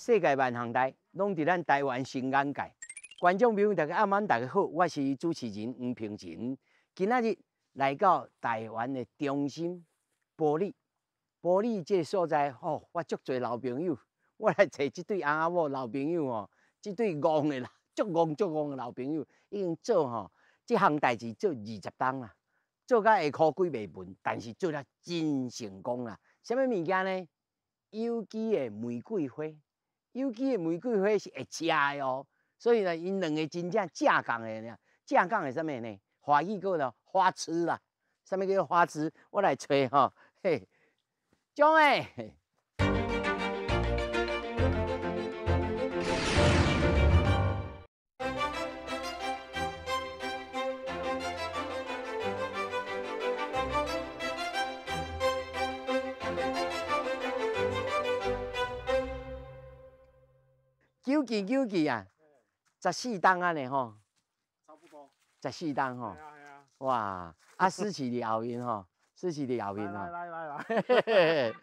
世界万项代，攏佇咱台灣新眼界。觀眾朋友，大家暗晚，大家好，我是主持人黃平仁。今仔日來到台灣的中心埔里，埔里這个所在吼，我足濟老朋友，我來揣這對翁仔某老朋友吼，這對戇的啦，足戇足戇的老朋友，已經做吼這項代誌做20冬啦，做甲下箍幾袂文，但是做了真成功啦。啥物物件呢？有機的玫瑰花，有機的玫瑰花是會食的哦。所以呢，𪜶兩个真正正港的呢，正港的啥物呢？華語叫做花痴啦。啥物叫做花痴？我來揣吼，嘿，張欸。九幾九幾啊，14冬按呢吼，差不多， 14冬吼，係啊係啊。哇，啊思琪佇後面吼，思琪佇後面吼。來來來來。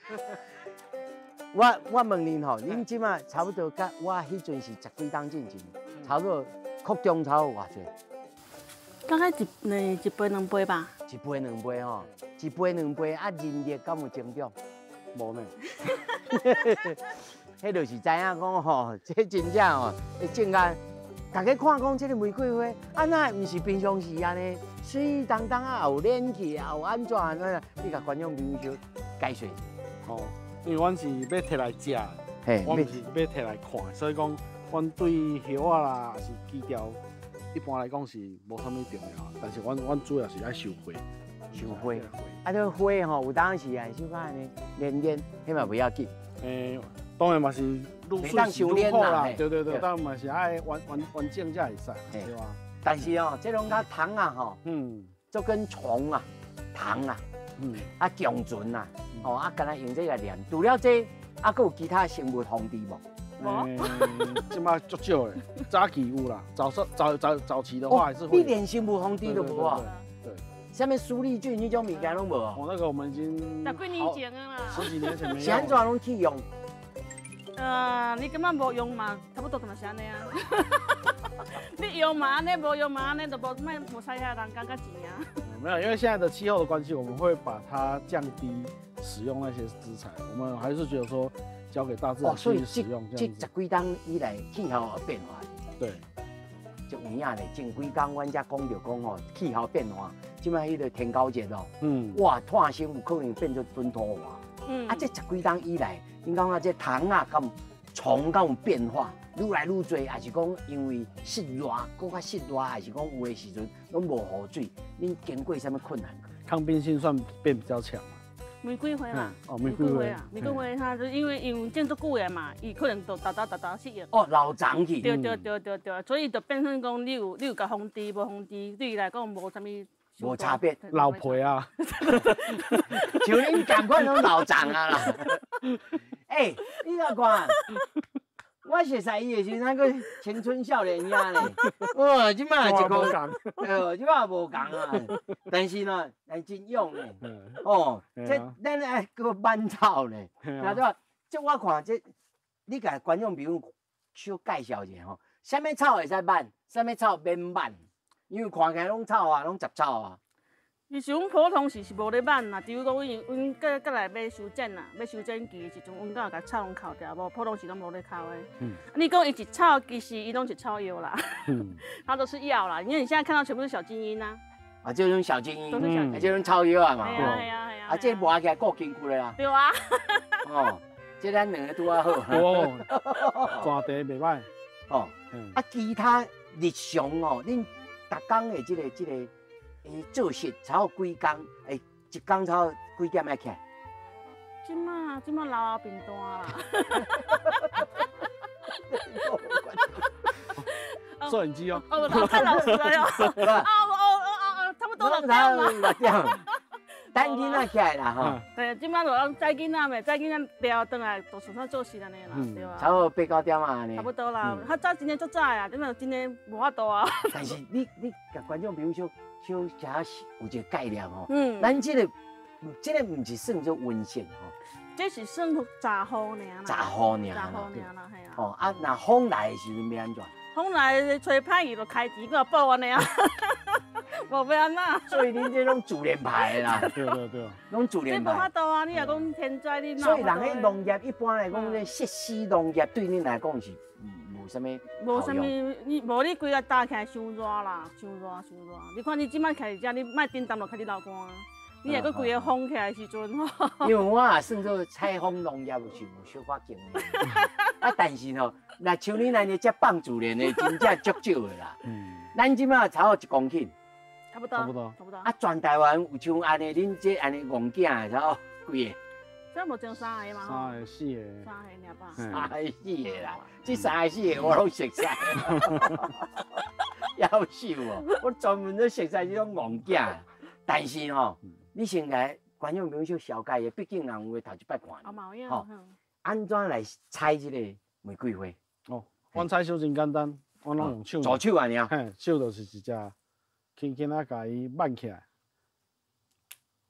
我問恁吼，恁這馬差不多佮我彼陣是十幾冬進前，差不多擴張差不多偌濟？大概一倍兩倍吧。一倍兩倍吼，一倍兩倍啊！人力敢有增長？無呢。彼就是知影講吼，這真正吼，種啊，大家看講這个玫瑰花，啊哪會毋是平常時按呢？水當當啊，有冷氣啊，有按怎按怎？你共觀眾朋友小解說。哦，因為阮是欲提來食，我毋是欲提來看，所以講，阮對葉仔啦，抑是基調，一般來講是無啥物重要。但是阮主要是愛收花，收花。啊，這花吼，有當時啊，小可按呢，連連，彼嘛袂要緊。欸，當然嘛是愈水是愈好啦，對對對，但嘛是愛完整才會使，對吧？但是哦，這種較蟲啊吼，就跟蟲啊、蟲啊，啊共存啊，哦啊，敢若用這個連。除了這，啊，閣有其他生物防治無？無。這馬足少的，早期有啦，早期的話還是會。你連生物防治都無啊？對。啥物蘇力菌彼種物件攏無啊？哦，那個我們已經十幾年前啊啦，十幾年前沒。是按怎攏去用？你感覺無用嘛？差不多就是按呢啊。你用嘛按呢，無用嘛按呢，就無莫無使遐人感覺錢啊。沒有，因為現在的氣候的關係，我們會把它降低使用那些資材。我們還是覺得說交給大自然去使用這樣子。這十幾冬以來氣候有變化。對。就有影咧，前幾工阮才講著講吼，氣候變化，這擺彼個天狗節哦，哇，炭生有可能變做蹲土話。啊，這十幾冬以來，恁感覺這蟲啊，敢蟲敢有變化，愈來愈濟，還是講因為濕熱，閣較濕熱，還是講有的時陣攏無雨水，恁經過啥物困難？抗病性算變比較強。玫瑰花啦，哦，玫瑰花啊，玫瑰花它就因為種足久的嘛，伊可能就沓沓沓沓適應。哦，老長去。對對對對對，所以就變成講你有共防治無防治，對伊來講無啥物。無差別。老皮啊！像恁仝款攏老長啊啦。欸，你若看，我熟似伊的時陣，咱閣青春少年兄呢。哇，這擺一個，這擺無仝啊。但是呢，還真勇呢。哦，這咱愛閣挽草呢。那對，這我看這，你共觀眾朋友小介紹一下吼，啥物草會使挽，啥物草免挽？因為看起來攏草啊，攏雜草啊。其實阮普通時是無咧挽啦，只有講阮過來欲修剪啦，欲修剪期的時陣，阮才會共草攏扣掉，無普通時攏無咧扣的。你講伊一草，其實伊攏是草藥啦，它都是藥啦。因為你現在看到全部是小精英啊。啊，這種小精英，都是小精英，這種草藥啊嘛。係啊係啊係啊。啊，這磨起來夠堅固的啦。對啊。哦，這咱兩個拄仔好。哦，抓地袂歹。哦，啊，其他日常哦，恁逐工的這個。做事差不多幾工，欸，一工差不多幾點愛起來？這馬老後貧惰啦。攝影機哦。哦，太老實了喲。哦，差不多6點啦。6點。等囡仔起來啦吼。對，這馬就攏載囡仔未，載囡仔了轉來就順手做事按呢啦，對啊。差不多8、9點啊按呢。差不多啦，較早真的足早啊，這馬真的無法度啊。但是你共觀眾朋友小小有一個概念吼，咱這個毋是算做溫室吼，這是算雜雨爾啦。雜雨爾雜雨爾啦，係啊。哦，啊，若風來的時陣欲按怎？風來吹歹去就開錢，閣補按呢啊，無欲按怎。所以恁這攏自然派的啦。對對對。攏自然派。這無法度啊！你若講天災，你所以人彼農業一般來講，這設施農業對恁來講是無啥物。無啥物，你無你規個搭起來傷熱啦，傷熱傷熱。你看你這擺徛佇遮，你莫頂當就開始流汗。你若閣規个風起來的時陣吼，因為我也算做採風農業是有小可經驗，啊，但是吼，若像恁按呢遮放自然的，真正足少的啦。嗯，咱這擺差不多一公頃，差不多，差不多，差不多。啊，全台灣有像按呢，恁這按呢戇囝的差不多幾个？這無剩三个嘛？三个、四个。三个爾吧？三个、四个啦，這三個四個我攏熟似。夭壽哦，我專門都熟似這種戇囝，但是吼。你先來觀眾朋友小解的，畢竟人有的頭一擺看。吼，按怎來採這個玫瑰花？哦，阮採收真簡單，阮攏用手。左手按呢？嘿，手就是一隻，輕輕仔共伊挽起來。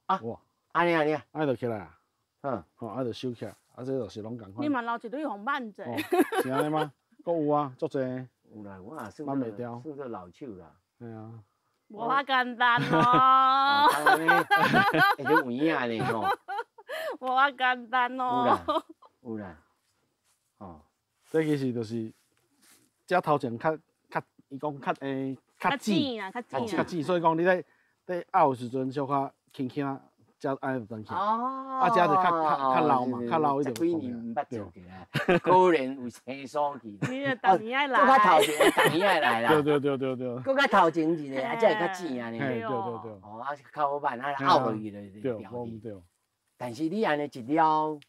啊，哇，按呢按呢，按就起來啊。嗯，吼，按就收起來，啊，這就是攏仝款。你嘛留一蕊予挽者。是按呢嗎？閣有啊，足濟。有啦，我也算挽袂掉，算做老手啦。嘿啊。無遐簡單哦，會有影呢吼，無遐簡單哦。有啦，有啦，哦，這其實就是這頭前較較，伊講較會較淺啊，較淺，較淺，所以講你咧咧拗的時陣小可輕輕仔，才按呢就轉起來。哦，啊，這就較較較老嘛，較老伊就。十幾年毋捌做過啊，果然有生疏去。你逐年愛來。閣較頭前，逐年愛來啦。對對對對對。閣較頭前一個，啊，才會較淺按呢。對對對。哦，啊，較好辦，啊，拗落去就掉去。對。但是你按呢一了，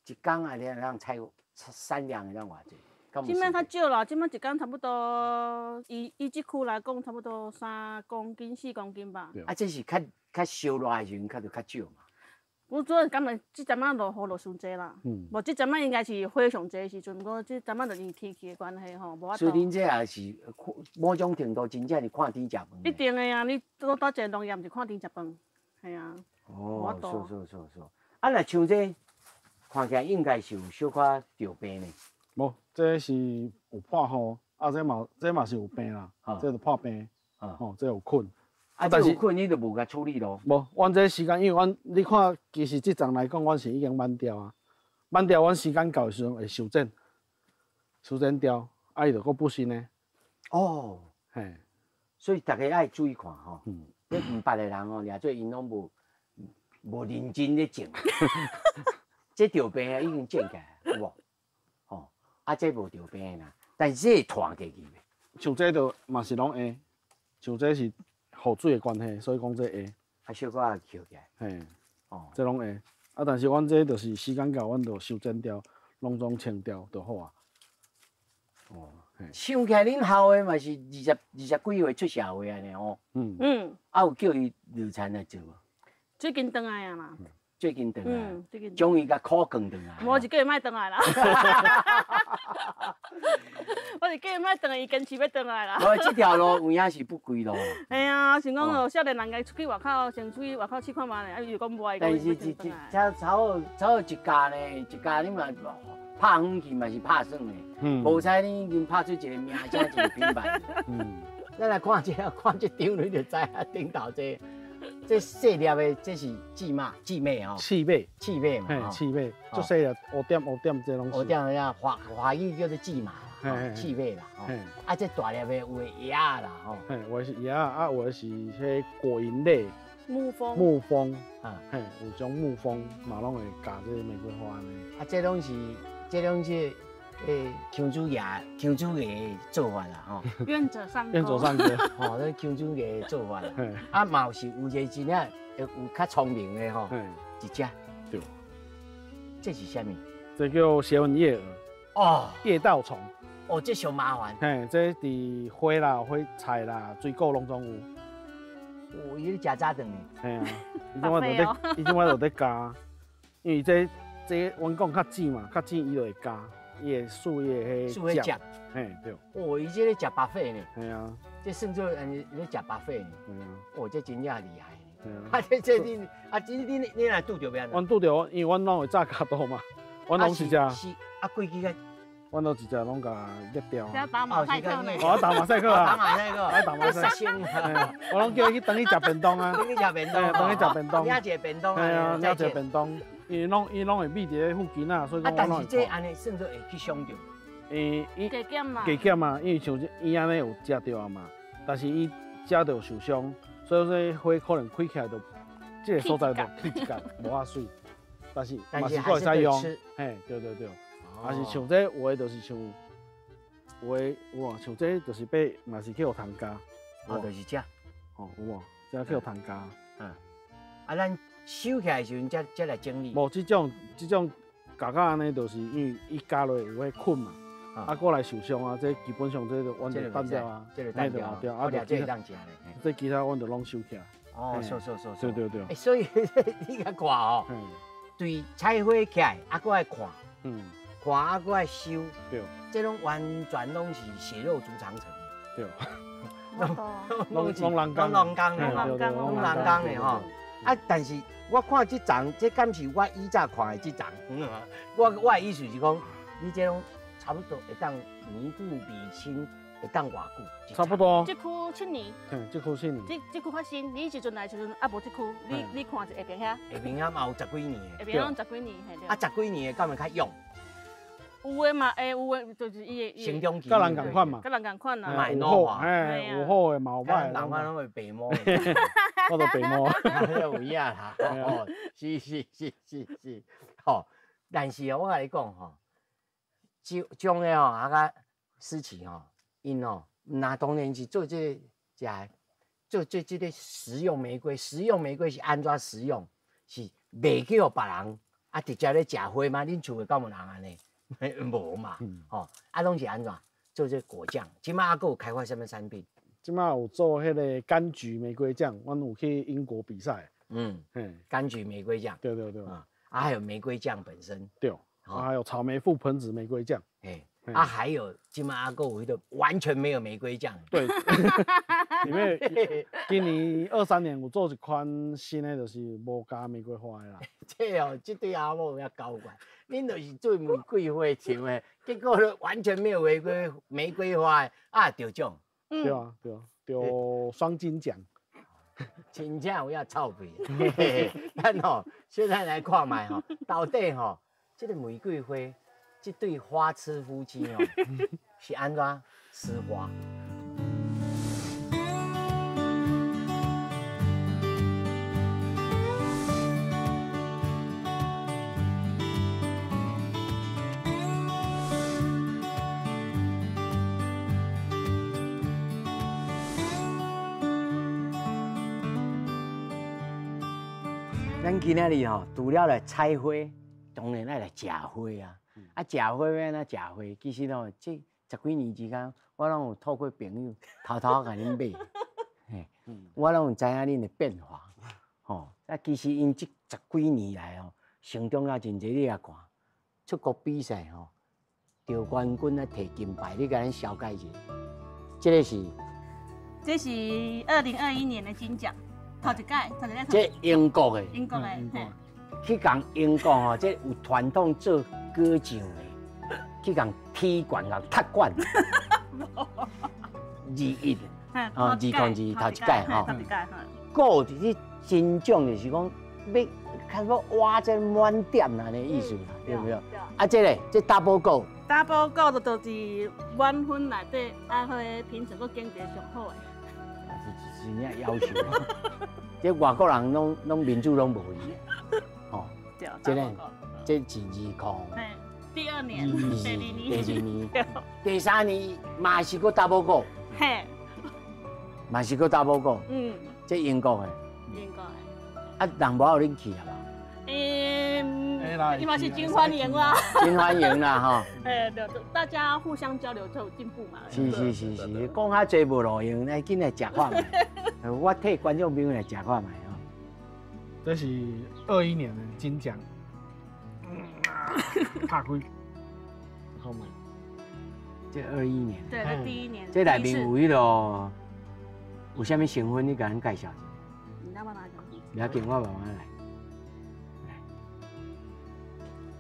一工啊，你通採產量會當偌濟？這擺較少啦，這擺一工差不多，以以這區來講，差不多3公斤、4公斤吧。啊，這是較較燒熱的時陣，較就較少嘛。我主要感覺這陣仔落雨落傷濟啦，無這陣仔應該是花上濟時陣，毋過這陣仔就因為天氣的關係吼，無法度。所以恁這也是某種程度真正是看天食飯。一定的啊，你倒倒一个農業毋是看天食飯，係啊。哦，是是是是。啊，若像這看起來應該是有小可著病呢。無，這是有破雨，啊，這嘛這嘛是有病啦，這就破病，吼，這有菌。啊，但是有菌你就無共處理咯。無，阮這時間，因為阮你看，其實這叢來講，阮是已經挽掉啊，挽掉，阮時間到的時陣會修剪，修剪掉，啊，伊就閣補新的。哦，嘿，所以大家愛注意看吼，你毋捌的人吼，掠做𪜶攏無認真咧種，這著病啊已經種起來，有無？吼，啊，這無著病啦，但是這會傳過去袂？像這就嘛是攏會，像這是。雨水的關係，所以講這會，啊，小可也抾起來，嘿，哦，這攏會，啊，但是阮這就是時間到，阮就修剪掉，攏總清掉就好啊。哦，想起來恁校的嘛是二十幾歲出社會按呢哦。嗯嗯。啊，有叫伊落田來做無？最近轉來啊啦。最近轉來。嗯，最近。終於共苦扛轉來。無，是叫伊莫轉來啦。我是叫伊莫轉來，伊堅持欲轉來啦。無，這條路有影是不歸路。嘿啊，想講哦，少年人家出去外口，先出去外口試看覓咧，啊，伊就講無愛。但是一差差好差好一家呢，一家你嘛拍遠去嘛是拍耍的，無彩你已經拍出一個名聲，一個品牌。嗯。咱來看這看這張，你就知影頂頭這。這細粒的，這是苎麻、苎麻吼。刺馬，刺馬嘛。嘿，刺馬，足細粒，烏點烏點，這攏是。烏點遐華華語叫做苎麻啦，刺馬啦。啊，這大粒的有的葉啦吼。嘿，有的是葉，啊，有的是彼果蠅類。木蜂。木蜂，嘿，有種木蜂嘛攏會咬這個玫瑰花按呢。啊，這攏是，這攏是。鄉主爺，鄉主爺的做法啦，吼。願者上願者上鈎。吼，這鄉主爺的做法啦。啊，嘛有是有一個真正有較聰明的吼，一隻。對。這是啥物？這叫斜紋夜蛾。哦。夜稻蟲。哦，這上麻煩。嘿，這佇花啦、花菜啦、水果攏總有。哦，伊咧食早頓的。嘿啊，伊這擺就咧，伊這擺就咧咬，因為這這阮講較淺嘛，較淺伊就會咬。伊會樹葉彼樹葉食，嘿對。哦，伊這咧食白粉呢。嘿啊。這算做按呢咧食白粉呢。嘿啊。哦，這真正厲害呢。啊，這你啊，這你若拄著欲按怎？阮拄著，因為阮攏會炸跤肚嘛，阮攏是食。是啊，過去個。阮都直接攏共捏掉。要打馬賽克呢？我打馬賽克啊！打馬賽克，我打馬賽克。我攏叫伊去轉去食便當啊！轉去食便當，轉去食便當。領一個便當啊！係啊，領一個便當。伊攏會秘佇咧附近啊，所以講。啊，但是這按呢算做會去傷著。伊加減嘛。加減啊，因為像這伊按呢有食著啊嘛，但是伊食著受傷，所以說花可能開起來就這個所在就起一角，無遐媠。但是嘛是閣會使用。嘿，對對對。啊是像這有的，就是像有的有無？像這就是爬嘛是去予蟲咬。哦，就是這。哦，有無？這去予蟲咬。嗯。啊，咱收起來的時陣，才來整理。無，這種咬甲按呢，就是因為伊咬落有彼菌嘛。啊，過來受傷啊，這基本上這就阮就斷掉啊。這就斷掉。對啊，這會當食咧。這其他阮就攏收起來。哦，收收收。對對對。欸，所以你共看哦，對採花起來，啊，閣愛看。嗯。看啊，閣愛收，對，這攏完全攏是血肉築長城。對，攏人工，攏人工的，攏人工的吼。啊，但是我看這叢，這敢是我以前看的這叢？我的意思是講，你這攏差不多會當年久未深，會當偌久？差不多。這區7年。嗯，這區7年。這區較新，你時陣來時陣啊無這區，你看一下邊遐。下邊遐嘛有10幾年的。下邊攏10幾年，嘿對。啊，10幾年的敢會較勇？有的嘛會，有的就是伊的。成長期。佮人仝款嘛。佮人仝款啦。有好，嘿，有好的嘛有歹的。人款攏會白毛。我都白毛。有影啦，哦，是是是是是，吼，但是哦，我共你講吼，這種的吼，啊佮思琪吼，𪜶吼，若當然是做這個食的，做這個食用玫瑰，食用玫瑰是按怎食用？是袂去予別人啊直接咧食花嗎？恁厝的敢有人按呢？無嘛，吼，啊攏是按怎做這果醬？這擺猶閣有開發啥物產品？這擺有做彼個柑橘玫瑰醬，阮有去英國比賽。嗯，柑橘玫瑰醬。對對對。啊，還有玫瑰醬本身。對。啊，還有草莓覆盆子玫瑰醬。嘿，啊，還有這擺猶閣有彼個完全沒有玫瑰醬。對。因為今年23年有做一款新的，就是無加玫瑰花的啦。這哦，這對阿某也交關，恁就是做玫瑰花像的，結果咧完全沒有玫瑰花的，啊得獎。對啊，對啊，得雙金獎。真正有影臭屁。咱吼現在來看覓吼，到底吼這個玫瑰花，這對花痴夫妻吼是按怎吃花？咱今仔日吼，除了來採花，當然愛來食花啊！啊，食花欲按怎食花？其實吼，這10幾年之間，我攏有透過朋友偷偷共恁買，嘿，我攏有知影恁的變化，吼。啊，其實𪜶這10幾年來吼，成長了真濟，你也看，出國比賽吼，得冠軍啊，提金牌，你共咱紹介一下。這個是，這是2021年的金獎。頭一屆，這英國的，英國的，去共英國吼，這有傳統做果醬的，去共踢館、共踢館。21，哦，2002頭一屆吼，果就是金獎，就是講欲較欲挖這滿點啦的意思啦，對不對？啊，這個這 double gold。double gold 就是滿分內底，啊，彼个品質閣經濟上好的。是真正夭壽，這外國人攏民主攏無去，吼。對，這個這是20，第二年，第二年，第二年，第三年嘛是閣 double gold，嘿，嘛是閣 double gold，嗯，這英國的，英國的，啊，人無予恁去啊嘛？伊嘛是真歡迎啦，真歡迎啦，吼。哎，對，大家互相交流就有進步嘛。是是是是，講較濟無路用，來緊來食看覓。我替觀眾朋友來食看覓吼。這是21年的金獎，拍開，好嘛？這21年，對，這第一年。這內面有彼個，有啥物成分？你共咱介紹一下。你知影哪個？不要紧，我慢慢来。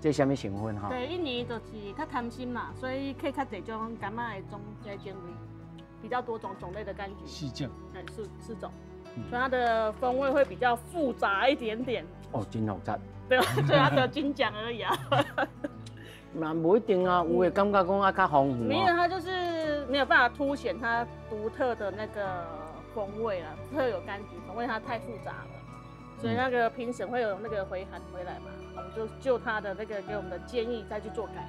这啥物成分吼？第一年就是较贪心啦，所以去较济种柑仔的种这种类，比较多种种类的柑橘。四种。哎，四种，所以它的风味会比较复杂一点点。哦，真复杂。对，所以它得金奖而已啊。嘛，无一定啊，有的感觉讲啊较丰富。没有，它就是没有办法凸显它独特的那个风味啊，特有柑橘风味，它太复杂了，所以那个评审会有那个回函回来嘛，我们就他的那个给我们的建议再去做改良。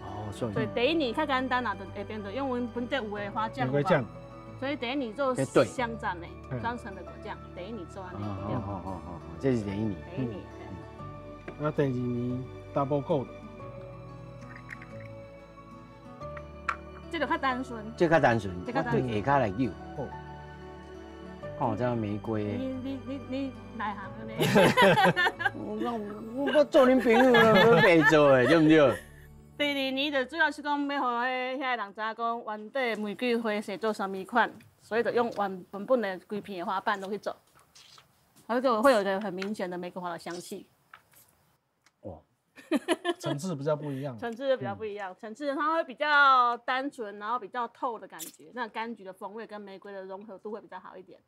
哦，所以对，第一年较简单啊，就下边就用阮本地有的花酱。玫瑰酱。所以第一年做双层的，双层的果酱，第一年做按呢。哦哦哦哦，这是第一年。第一年。那第二年 double gold。这个较单纯。这较单纯，我对下跤来扭。哦，这玫瑰。你内行的呢？我做恁朋友，我白做的，对不对？第二年就主要是讲欲予彼遐人知影讲，原底玫瑰花是做啥物款，所以就用原本本的规片的花瓣都去做，它就会有一个很明显的玫瑰花的香气。哦，层次比较不一样。层次就比较不一样，层次它会比较单纯，然后比较透的感觉，那柑橘的风味跟玫瑰的融合度会比较好一点。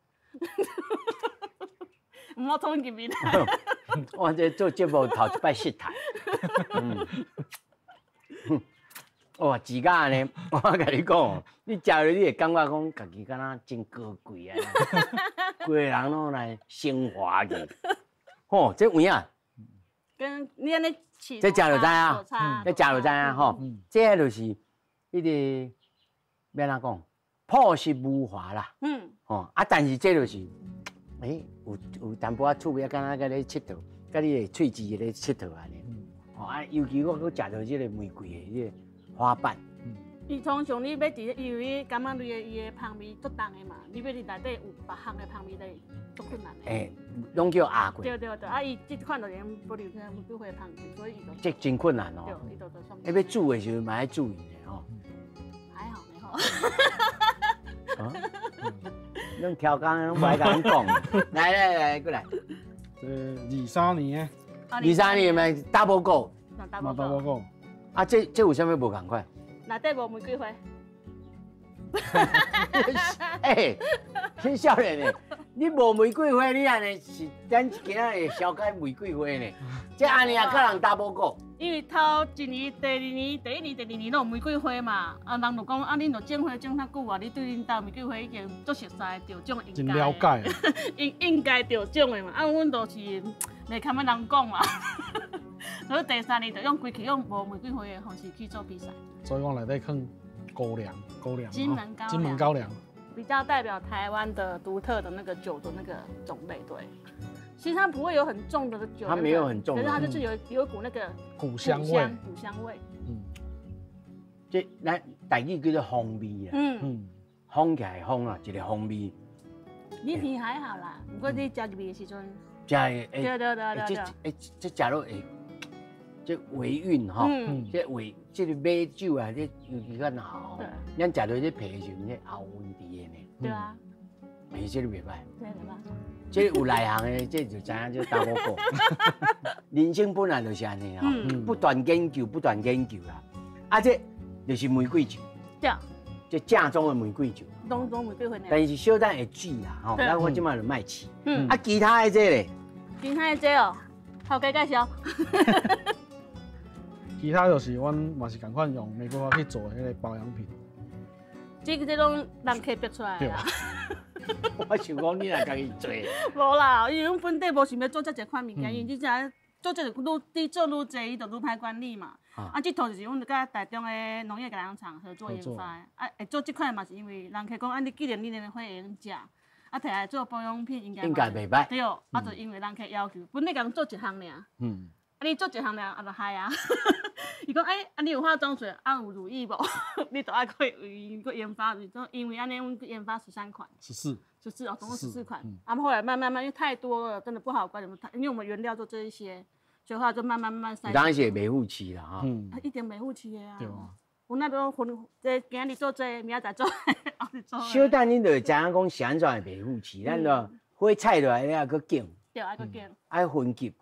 毋好冲入面。我这做节目头一摆失态。哇，自家按呢，我共你讲，你食落你会感觉讲家己敢若真高贵啊，规个人拢来升华去。吼，这有影。跟你按呢这食就知影，这食就知影吼。这就是彼个欲按怎讲，朴实无华啦。吼啊，但是这就是，有淡薄仔趣味，敢若佮咧𨑨迌，佮你的喙齿咧𨑨迌按呢。吼啊，尤其我阁食著这个玫瑰的这个花瓣。伊通常你欲伫，因为柑仔类的伊的香味足重的嘛，你欲伫内底有别项的香味咧，足困难的。拢叫压过。对对对，啊，伊这款就用保留这玫瑰花的香味，所以伊就。这真困难哦。对，伊就算。欲煮的时阵嘛爱注意的吼。还好呢吼。啊？拢超工，拢无爱共阮讲。来来来，过来。这23年的。23年咪 double gold。 double gold。啊，这有啥物无仝款？内底无玫瑰花。真少年的，你无玫瑰花，你按呢是咱今仔会消解玫瑰花呢？这按呢也佮人 double gold。因为头一年、第二年、第一年、第二年拢有玫瑰花嘛，啊，人就讲啊，恁就种花种较久啊，你对恁兜玫瑰花已经足熟悉，著种应该。真了解。应该著种的嘛，啊，阮就是袂堪欲人讲嘛，所以第三年就用规气用无玫瑰花的方式去做比赛。所以讲内底放高粱，高粱。金门高粱。金门高粱。比较代表台湾的独特的那个酒的那个种类，对。其实它不会有很重的酒，它没有很重，可是它就是有一股那个古香味，古香味。这咱台语叫做风味啊，风起来风啊，一个风味。你甜还好啦，不过你食入去的时阵，食会，对对对对对，这食落会，这尾韵吼，这尾这个美酒啊，这尤其较浓吼，咱食落这皮的时阵，这喉温甜的呢。对啊。这个袂歹。对，袂歹。这有内行的，这就知影这 double gold。人生本来就是按呢吼，不断研究，不断研究啦。啊，这就是玫瑰酒。对。这正宗的玫瑰酒。拢玫瑰花。但是小等会煮啦，吼，那我这摆就莫试。啊，其他的这咧？其他的这哦，头家介绍。其他就是阮嘛是仝款用玫瑰花去做的彼个保养品。这拢人客逼出来的啦。我想讲你若家己做。无啦，因为阮本地无想欲做遮济款物件，因为你知影做这个愈你做愈济，伊就愈歹管理嘛。啊，这套就是阮佮台中的农业改良场合作研发的。啊，会做这款嘛是因为人客讲，啊，你既然你连花会用食，啊，摕来做保养品应该应该袂歹。对，啊，就因为人客要求，本来共做一项尔。啊，你做一项尔，啊，就害啊。伊讲，啊，你有化妆水，啊，有乳液无？你都爱去为阁研发，因为按呢，阮研发13款。14。14哦，总共14款。啊，后来慢慢慢，因为太多了，真的不好管理。因为我们原料就这一些，所以后来就慢慢慢慢筛。当然是袂负市啦，哈。一定袂负市的啊。对啊。阮那都分，这今日做这，明仔载做，后日做。小等你就会知影讲是按怎会袂负市，咱就火菜落来了，阁拣。对，爱阁拣。爱分级。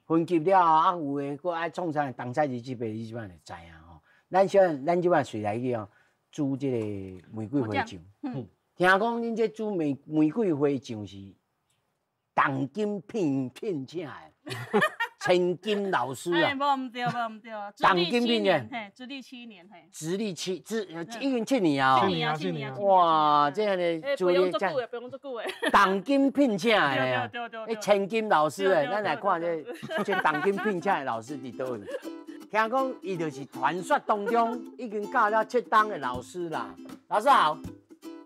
分级了后，啊有的阁爱创啥？东西伫这边，你这摆就知影吼。咱小咱这摆随来去哦，煮这个玫瑰花酱。听讲恁这煮玫瑰花酱是重金聘聘请的，千金老师啊！无毋对，无毋对。重金聘的，嘿，资历七年，嘿。资历七，资已经七年啊！七年啊，七年啊！哇，这样的资历，不用足久的，不用足久的。重金聘请的，对对对。千金老师的，咱来看这重金聘请的老师伫佗位。听讲伊就是传说当中已经教了七冬的老师啦。老师好。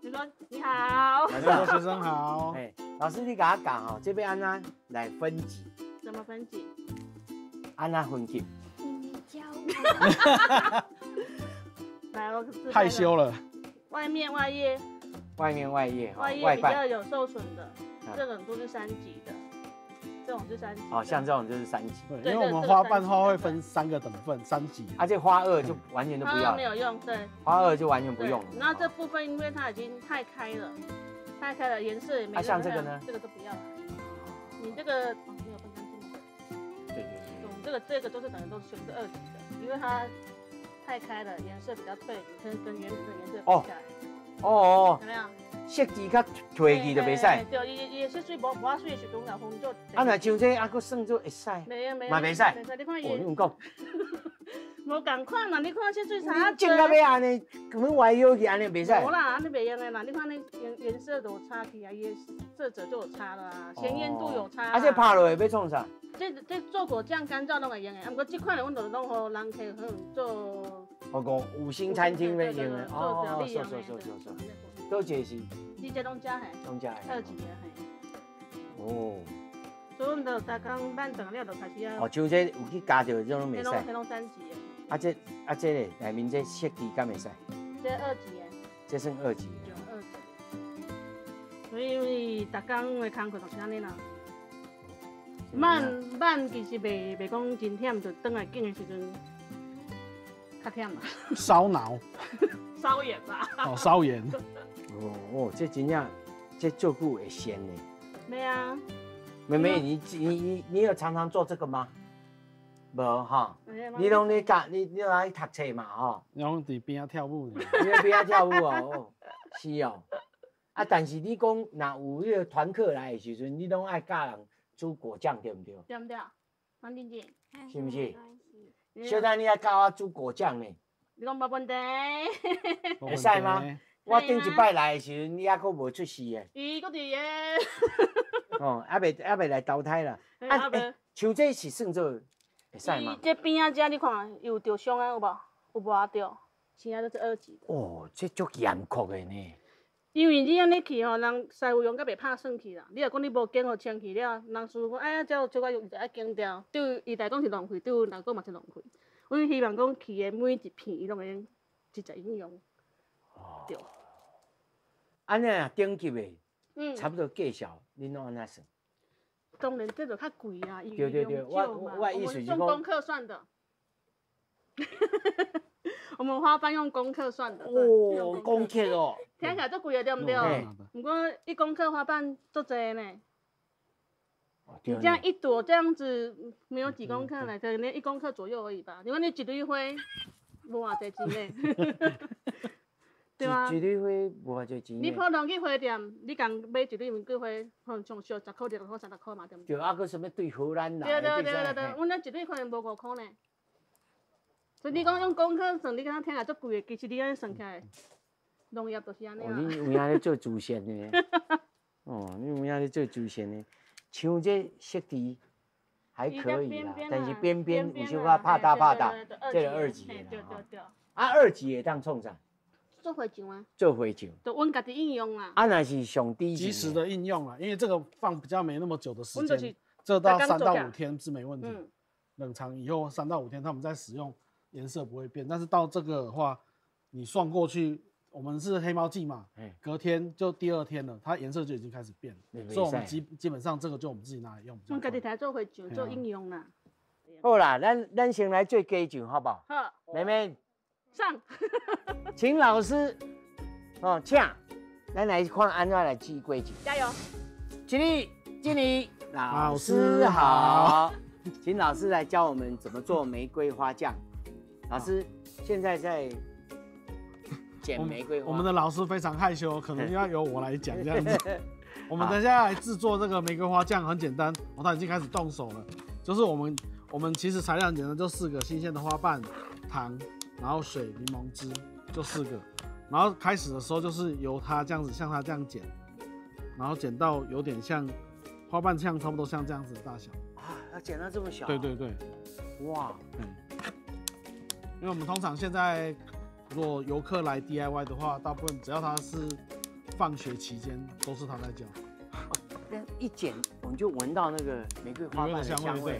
你说你好。老师学生好。哎，老师你共我讲吼，这欲按怎来分级？怎么分级？按怎分级？你教我。来，我害羞了。外面外叶。外面外叶，外叶比较有受损的，这种都是三级的，这种是三级。哦，像这种就是三级。对，因为我们花瓣花会分三个等份，三级。啊，这花二就完全都不要。没有用，对。花二就完全不用。那这部分因为它已经太开了，太开了，颜色也没。啊，像这个呢？这个都不要了。你这个没有分干净。对对对。这个都是等于都是全部二级的，因为它太开了，颜色比较褪，跟原本的颜色比起来。哦哦。怎么样？色字较褪去就袂使。对，伊伊色水无无水的时阵，若分做。啊，若像这啊，阁算做会使。袂啊，袂。嘛袂使。袂使，你看伊。哦，你有讲。无仝款啦，你看色水差。种到尾按呢，根本歪腰去按呢袂使。无啦，按呢袂用的啦，你看那颜色都有差去啊，伊的色泽就有差了啊，鲜艳度有差。啊，这拍落去欲创啥？这做果酱干燥拢会用的，啊，毋过这款的阮就拢予人客可能做。哦，五星餐厅欲用的哦，是是是是是。佗一个是？你这拢食嘿？拢食的。二级的嘿。哦。所以阮就逐工咱转了就开始啊。哦，像这有去加著这种袂使。彼拢三级的。啊这啊这咧，内面这色字敢会使？这二级的。这算二级。对，二级。所以因为逐工的工课就是按呢啦。慢慢其实袂讲真忝，就转来拣的时阵较忝啦。烧脑。烧眼吧。哦，烧眼。哦哦，这真正这做久会鲜呢。没啊。妹妹，你有常常做这个吗？无哈。你拢咧教，你拢去读册嘛吼？拢伫边仔跳舞。你伫边仔跳舞哦，是哦。啊，但是你讲若有彼个团课来的时阵，你拢爱教人煮果酱对毋对？对毋对？黄静静。是毋是？小等你爱教我煮果酱呢。你讲无问题。会使吗？我顶一摆来的时阵，你犹阁无出世的。伊阁伫个。哦，犹未来投胎啦。啊，像这是算做会使吗？这边仔遮你看有受伤啊，有无？有磨著，现在都是二级。哦，这足严酷的呢。因为你按呢去吼，人师傅用甲袂拍算去啦。你若讲你无拣予清气了，人师傅讲哎呀，这有小可用就爱拣掉，对伊来讲是浪费，对阮来讲嘛是浪费。阮希望讲去的每一片，伊拢会用直接应用。哦。对。按呢啊，顶级的，差不多价数，恁拢按怎算？当然这就较贵啊，因为对对对，我意思是讲，用公克算的。我们花瓣用公克算的。哦，公克哦。听起来足贵的，对毋对？毋过一公克花瓣足济呢。你这样一朵这样子，没有几公克呢，可能一公克左右而已吧。你看你一蕊花，无偌济钱呢。对啊。一蕊花无偌济钱。你普通去花店，你共买一蕊玫瑰花，可能上俗10箍、20箍、30箍嘛，对毋对？对啊，阁啥物对荷兰来？对对对对对，阮那一蕊可能无5箍呢。所以你讲用公克算，你敢若听起来足贵的，其实你按呢算起来，农业就是按呢啦。哦，你有影咧做慈善的？哦，你有影咧做慈善的，像这色字还可以啦，但是边边有小可拍打拍打，这个二级的啦。对对对。啊，二级会当创啥？做花酱啊。做花酱。就阮家己应用啦。啊，若是上低级。及时的应用啦，因为这个放比较没那么久的时间，这到3到5天是没问题。冷藏以后3到5天，他们再使用。颜色不会变，但是到这个的话，你算过去，我们是黑猫记嘛，隔天就第二天了，它颜色就已经开始变了，所以我们基本上这个就我们自己拿来用。我们家己来做花酱，做应用啦。好啦，咱先来做果酱，好不好？好。妹妹。上。请老师，哦，请，咱来看按怎来煮果酱。加油。一、二、一、二。老师好，请老师来教我们怎么做玫瑰花酱。老师现在在剪玫瑰花。我们的老师非常害羞，可能要由我来讲这样子。我们等下来制作这个玫瑰花酱很简单，他已经开始动手了。就是我们其实材料很简单，就4个新鲜的花瓣、糖，然后水、柠檬汁，就4个。然后开始的时候就是由他这样子，像他这样剪，然后剪到有点像花瓣酱，差不多像这样子的大小。啊，要剪到这么小？对对对。哇，嗯。因为我们通常现在如果游客来 DIY 的话，大部分只要他是放学期间，都是他在教。一剪我们就闻到那个玫瑰花瓣的香味。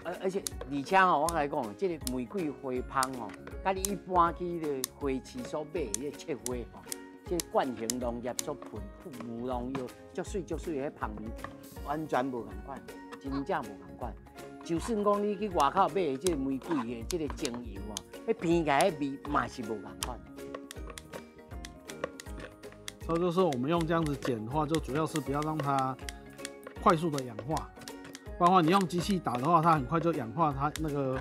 而且而且吼，我跟你讲，这个玫瑰花香哦，佮你一般去彼个花市所买的彼个切花吼，这个惯性农业所喷无农药，足媠足媠的彼香味，完全无仝款，真正无仝款。就算讲你去外口买的这个玫瑰的这个精油哦，彼闻起来彼味嘛是无仝款。所以就是我们用这样子剪的话，就主要是不要让它快速的氧化。包括你用机器打的话，它很快就氧化，它那个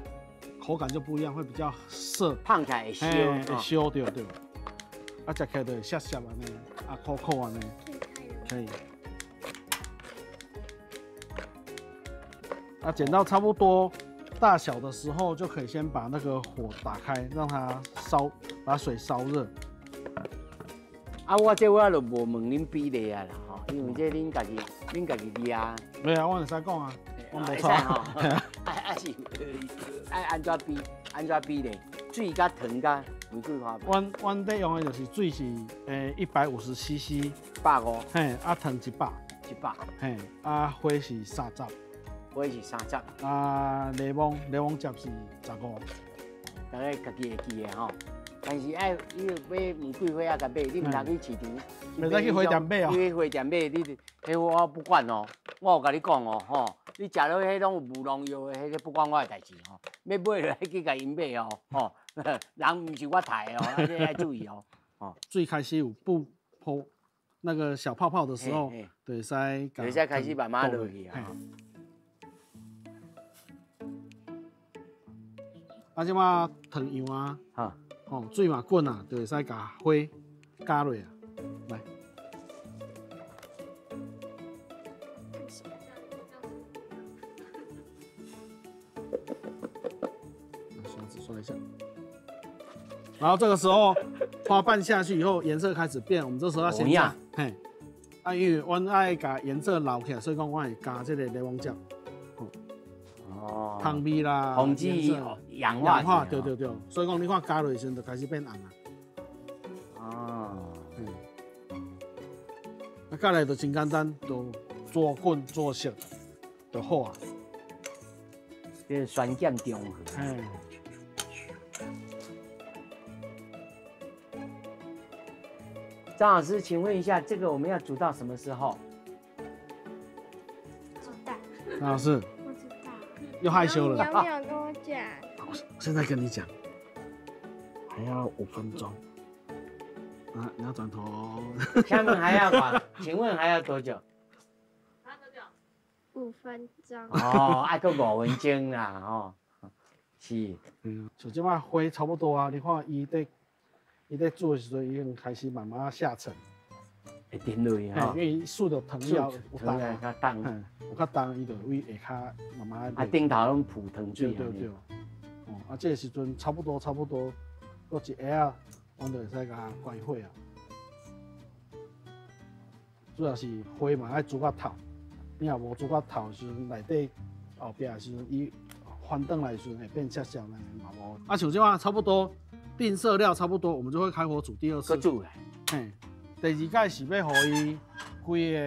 口感就不一样，会比较涩，胖起来会烧，会烧对对。啊，食起来就会涩涩按呢，啊苦苦按呢，可以。啊，剪到差不多大小的时候，就可以先把那个火打开，让它烧，把水烧热。啊，我这我就无问恁比例啊啦，吼，因为这恁家己捏啊。没啊，我会使讲啊，我无错吼。啊是，爱按怎比？按怎比咧？水佮糖佮玫瑰花。阮咧用的就是水是150 CC，150。嘿，啊糖100。100。嘿，啊花是30。花是30。啊柠檬汁是15。大家家己会记的吼。但是爱你买玫瑰花啊，共买，你毋通去市场，袂使去花店买哦。你去花店买，你彼我不管哦，我有共你讲哦，吼，你食落彼拢有无农药的，彼个不关我的代志吼。欲买就去共𪜶买哦，吼，人毋是我刣的哦，你爱注意哦，吼。最开始有布泡那个小泡泡的时候，就会使会使开始慢慢落去啊。啊，这摆糖油啊，哦，水嘛滚啊，就会使共花加落啊，来。刷子刷一下，然后这个时候花瓣下去以后，颜色开始变，我们这时候要先加，嘿，啊，因为阮爱共颜色留起来，所以讲我会加这个柠檬汁。哦，香味啦，防止氧化，对对对，所以讲你看加落去时阵就开始变红啊。哦，啊，加来就真简单，就煮滚煮熟就好啊。这个酸碱中和。张老师，请问一下，这个我们要煮到什么时候？不知道。张老师。又害羞了。你有没有跟我讲？我现在跟你讲，还要5分钟。啊，你要转头。下面还要管？请问还要多久？还要多久？5分钟。哦，爱阁5分钟啦，吼。是。嗯，像这摆花差不多啊，你看伊在煮的时阵已经开始慢慢下沉。会沉落去吼，因为输著糖了有重，较重，有较重，伊就会下跤慢慢。啊，顶头拢浮糖水。对对对。哦，啊，这个时阵差不多差不多，阁一下仔，阮就会使共关火啊。主要是花嘛爱煮较透，你若无煮较透的时阵，内底后壁的时阵，伊翻转来的时阵会变涩涩的，嘛无。啊，像这款差不多定色料差不多，我们就会开火煮第二次。阁煮。嘿。第二摆是欲予伊规个，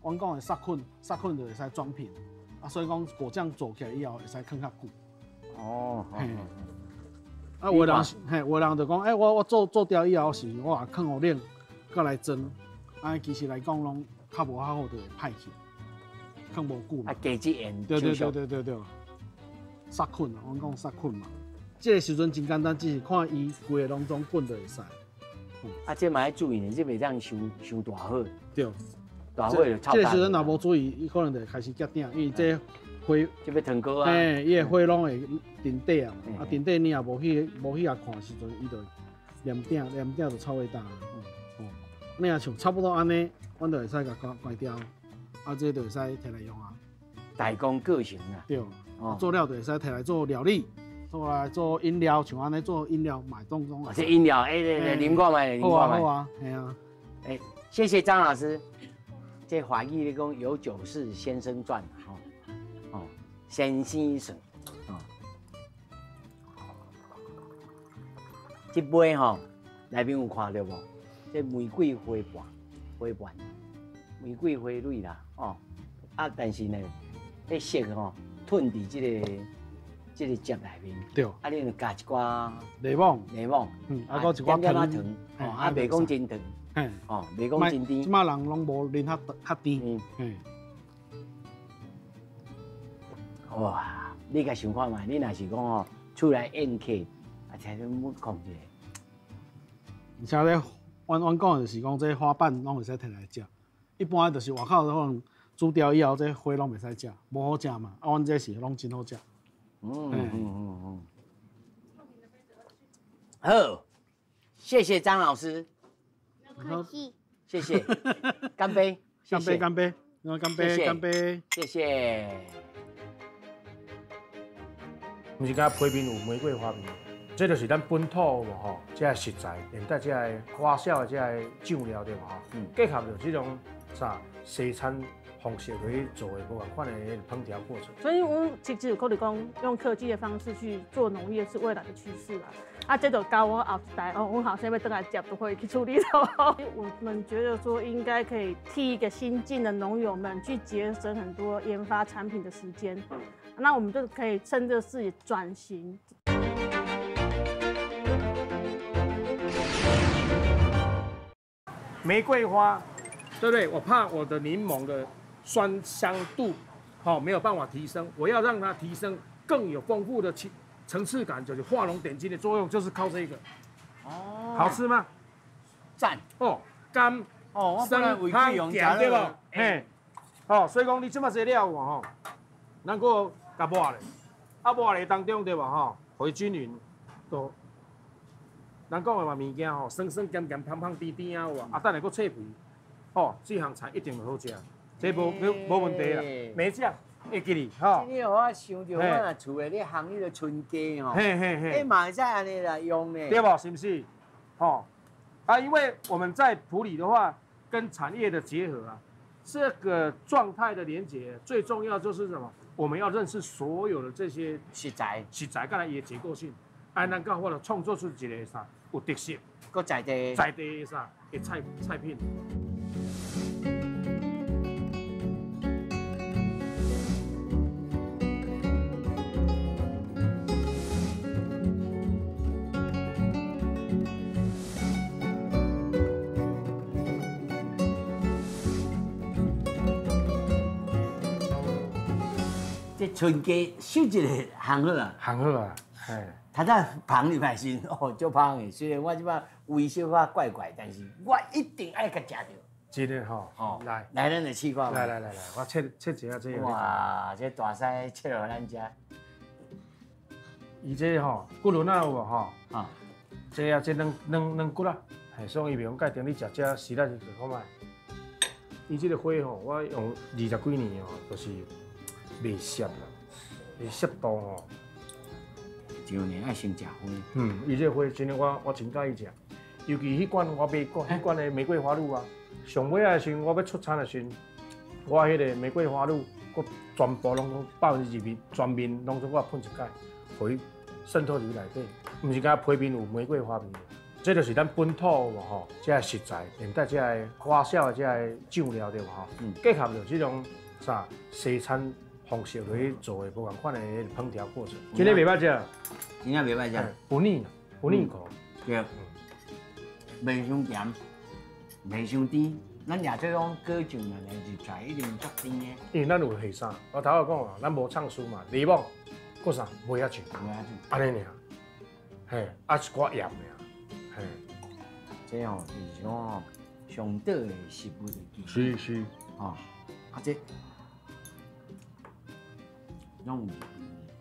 阮讲的杀菌，杀菌就会使装瓶，啊，所以讲果酱做起来以后会使囥较久。哦，嘿。啊，有的人，嘿，有的人就讲，欸，我做掉以后是，我也囥予冷，阁来装，啊，其实来讲拢较无较好，就会歹去，囥无久。啊，加质盐。对对对对对对。杀菌啊，阮讲杀菌嘛，这个时阵真简单，只是看伊规个拢总滚就会使。啊，这嘛爱注意呢，这袂当伤大火。对。大火就臭。这个时阵若无注意，伊可能就开始结鼎，因为这火就欲烫锅啊。嘿，伊的火拢会沉底啊嘛，啊沉底你也无去共看的时阵，伊就黏鼎，黏鼎就臭味焦。哦，你若像差不多按呢，阮就会使共关关掉，啊，这就会使提来用啊。大功告成啊。对，做了就会使提来做料理，做来做饮料，像按呢做饮料买当中。这饮料，哎，来啉看觅，啉看觅。好啊，好啊，嘿啊。哎，谢谢张老师。这华语咧讲有酒是先生传，吼，哦，先生算，哦。这杯吼，内面有看到无？这玫瑰花瓣，花瓣，玫瑰花蕊啦，哦，啊，但是呢，彼色吼，吞伫这个汁内面。对。啊，你就加一寡柠檬，柠檬，嗯，啊，阁一寡糖，哦，啊，袂讲真糖。哦，袂讲真甜。这摆人拢无啉较较甜。嗯。哇，你共想看觅，你若是讲吼，厝内宴客，啊，听你阮讲一下。而且咧，阮讲的就是讲，这花瓣拢会使提来食。一般就是外口可能煮掉以后，这花拢袂使食，无好食嘛。啊，阮这是拢真好食。好，谢谢张老师。客气，谢谢，干杯，干杯，干杯，干杯，干杯，谢谢。毋是敢批评有玫瑰花味，这就是咱本土有无吼？这个食材，连带这个花销的这个酱料对无吼？结合著这种啥西餐方式去做的无仝款的烹调过程。所以，阮其实有可能讲用科技的方式去做农业是未来的趋势啦。啊，这就教我后一代哦，阮后生欲转来接都可以去处理到。我们觉得说应该可以替一个新进的农友们去节省很多研发产品的时间，那我们就可以趁这个事转型。玫瑰花，对不对？我怕我的柠檬的酸香度，好，没有办法提升，我要让它提升更有丰富的层次感，就是画龙点睛的作用，就是靠这个。哦，好吃吗？赞哦，甘哦，酸香甜对无？嘿，哦，所以讲你这么济料有吼，咱阁共抹咧，啊抹咧当中对无吼，予伊均匀，都。人讲的嘛物件吼，酸酸咸咸、芳芳甜甜啊有啊，啊等下阁脆皮，吼，这项菜一定会好食，这无问题啦，梅酱会记哩吼。这个我想著，我若厝内咧烘彼个春鸡吼，嘿嘿嘿，欸嘛会使按呢来用呢，对无？是毋是？吼，啊，因为我们在埔里的话，跟产业的结合啊，这个状态的连结，最重要就是什么？我们要认识所有的这些食材，食材，佮伊的结构性，按咱讲，我就创作出一个啥？有特色，阁在地，在地的啥的菜品。这春鸡收一个烘好啊，烘好啊，嘿。他在捧入来时，哦，足芳的。虽然我这摆胃小可怪怪，但是我一定爱共食著。真的吼，哦，来，来，咱来试看。来来来来，我切切一下这个。哇，这大师切予咱食。伊这吼骨轮仔有无吼？啊，这啊，这软骨啊，嘿，所以伊袂用界定你食这实在是看觅。伊这个花吼，我用20几年吼，就是袂涩啦，伊涩度吼。一年爱先食花。嗯，伊这花真的我真佮意食，尤其彼罐我买过，彼罐的玫瑰花露啊，上尾仔的时阵我欲出餐的时阵，我彼个玫瑰花露，阁全部拢20%全面拢总我喷一摆，予伊渗透入内底，毋是敢批面有玫瑰花味，这就是咱本土有无吼，这个食材，连带这个花销的这个酱料对无吼，结合著这种啥西餐方式去做的无仝款的烹调过程，真的袂歹食，真正袂歹食，不腻，不腻口，对，袂伤咸，袂伤甜。咱也做讲果酱啊，来入菜一定足甜的。因为咱有下啥，我头仔讲啊，咱无创书嘛，柠檬，阁啥麦仔酱，麦仔酱，按呢尔，嘿，啊一寡盐尔，嘿，这吼就是讲吼上好的食物的基础。是是。哦，啊這，攏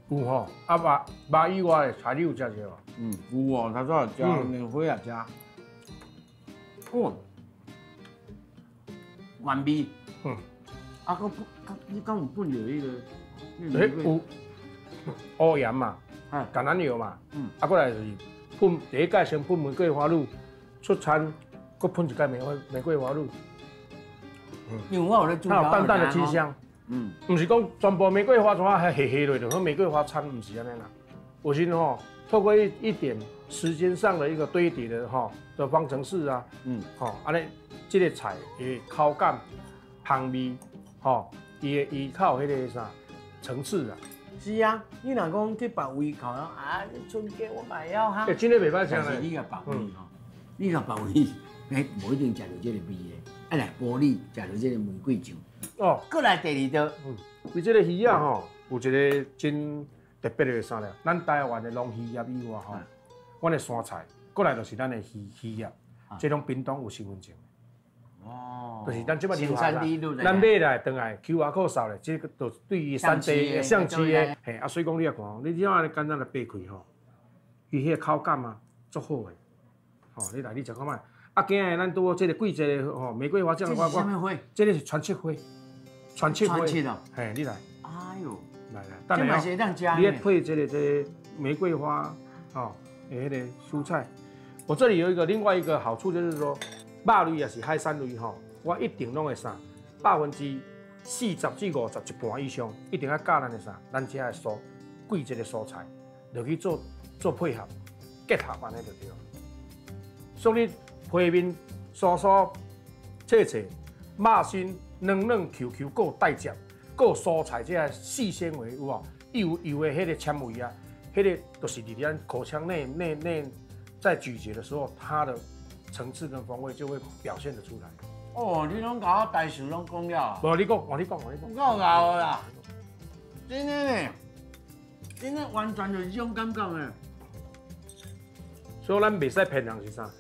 有吼，啊肉肉以外的菜你有食著無？嗯，有哦，頭先有食，棉花也食。哦，原味。嗯。啊，閣你敢有噴著彼個？欸，有烏鹽嘛，橄欖油嘛，啊，過來就是噴第一擺先噴玫瑰花露，出餐閣噴一擺玫瑰花露。因為我有咧煮，它有淡淡的清香。嗯，毋是講全部玫瑰花怎啊還黑黑落，就好玫瑰花餐，毋是按呢啦。有時吼，透過一點時間上的一個堆疊的吼的方程式啊，嗯，吼，按呢這個菜的口感、香味，吼，伊會依靠彼個啥層次啊。是啊，你若講去別位口啊，春雞我嘛會曉哈。欸，真的袂歹食。但是你共別位吼，你共別位，欸，無一定食著這個味的。啊，來埔里食著這個玫瑰醬。哦。過來第二道。嗯。伊這個魚仔吼，有一個真特別的啥咧？咱台灣的農漁業以外吼，阮的山菜，過來就是咱的漁業，這攏屏東有身份證。哦，就是咱這擺留下咱買來轉來 QR code 掃咧，這個就對於產地的相機的，嘿啊，所以講你也看，你這按呢簡單來掰開吼，伊彼個口感啊，足好的，吼，你來你食看覓。啊，今日咱拄好這個季節的吼，玫瑰花醬，這是啥物花？這個是川切花，川切花。川切哦。嘿，你來。哎呦，來來，這嘛是會當食。你配這個玫瑰花，吼，的彼個蔬菜。我這裡有一個另外一個好處，就是說。肉類也是海產類吼，我一定攏會啥，40%至50%一半以上，一定愛佮咱的啥，咱遮的蔬季節的蔬菜落去做配合，結合按呢就對。所以皮面酥酥脆脆，肉身軟軟 Q Q，閣有帶汁，閣有蔬菜這个細纖維有無？伊有油的彼個纖維啊，彼個就是佇咱口腔內在咀嚼的時候，它的層次跟風味就會表現得出來。哦，你攏共我台詞攏講了。無，你講，你講，你講。夠𠢕啦！真的呢，真的完全就是這種感覺呢。所以咱袂使騙人是啥？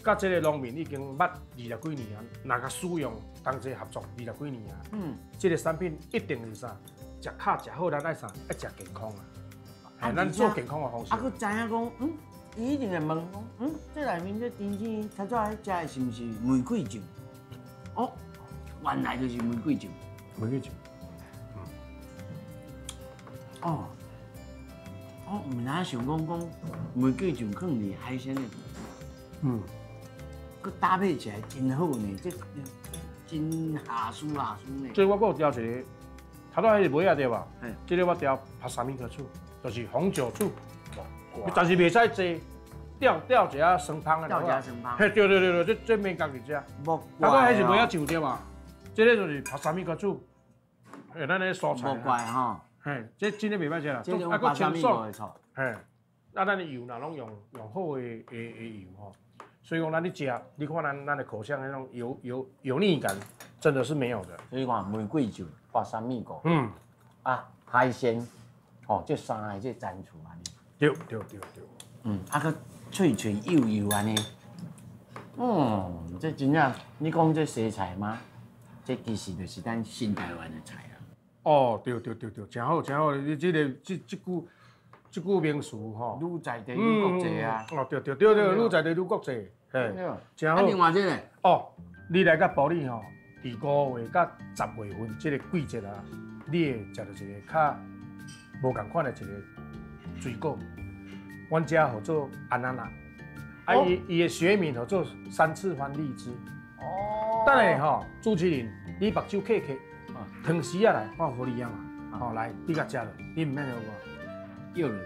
佮這個農民已經捌20幾年啊，若共使用同齊合作20幾年啊。嗯。這個產品一定是啥？食較食好，咱愛啥？愛食健康啊。啊，咱做健康的方式。啊，閣知影講，嗯。伊一定會問講，嗯，這內面這甜糋頭拄仔食的是毋是玫瑰醬？哦，原來就是玫瑰醬。玫瑰醬。嗯。哦，我毋知影想講玫瑰醬放佇海鮮的，嗯，閣搭配起來真好呢，這真下思下思呢。這我閣有調一個，頭拄仔彼個梅仔對吧？嗯。這個我調巴沙米克醋，就是紅酒醋。但是袂使濟，調一下酸香的。調一下酸香。嘿，對對對對，這免家己食。無。啊，我彼是梅仔醬對吧？這個就是巴沙米克醋，嘿，咱的蔬菜。無怪吼。嘿，這真的袂歹食啦。這種巴沙米克醋。嘿，啊，咱的油若攏用好的油吼，所以講咱咧食，你看咱的口腔那種油膩感，真的是沒有的。所以講玫瑰醬、巴沙米克，嗯，啊，海鮮，吼，這三个這層次按呢。對對對對，嗯，啊，閣脆脆幼幼按呢，嗯，這真正，你講這西菜嗎？這其實就是咱新台灣的菜啊。哦，對對對對，真好真好，你這個這句名詞吼，愈在地愈國際啊。哦，對對對對，愈在地愈國際，嘿，真好。啊，另外這個，哦，你來到埔里吼，佇5月佮10月份這個季節啊，你會食著一個較無仝款的一個水果。阮遮號做安娜娜，啊，伊的學名號做三次番荔枝。哦。等下吼，主持人，你目睭瞌瞌，湯匙仔來，我予你啊嘛。吼，來，你共食落，你毋免予我。叫落。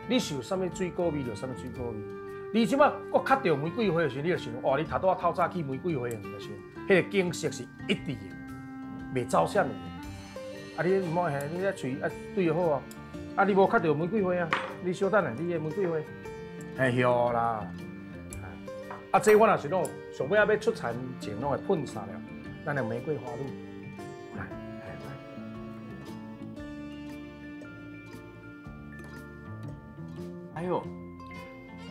你想啥物水果味就啥物水果味。你這擺閣較著玫瑰花的時，你就想，哇，你頭拄仔透早去玫瑰花園就想，彼個景色是一致的，袂走啥物的。啊，你毋好嘿，你遐喙啊對好啊。啊！你無較著玫瑰花啊？你小等下，你的玫瑰花，嘿，曉啦。啊，這我若是攏上尾仔欲出餐前，攏會噴灑了，咱的玫瑰花露，來，來來。哎呦，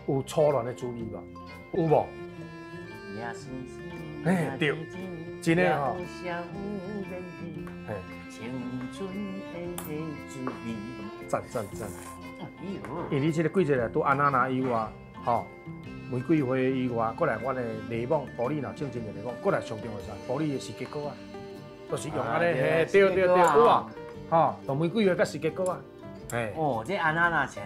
有初戀的滋味無？有無？哎，對。真的吼。青春的滋味。赞赞赞！因为你这个季节来，拄安娜娜以外，吼，玫瑰花以外，过来阮的柠檬，埔里若种真济柠檬，过来上重要啥？埔里的释迦果啊，都是用按呢，嘿，对对对，有啊，吼，就玫瑰花佮释迦果啊，嘿。哦，这安娜娜是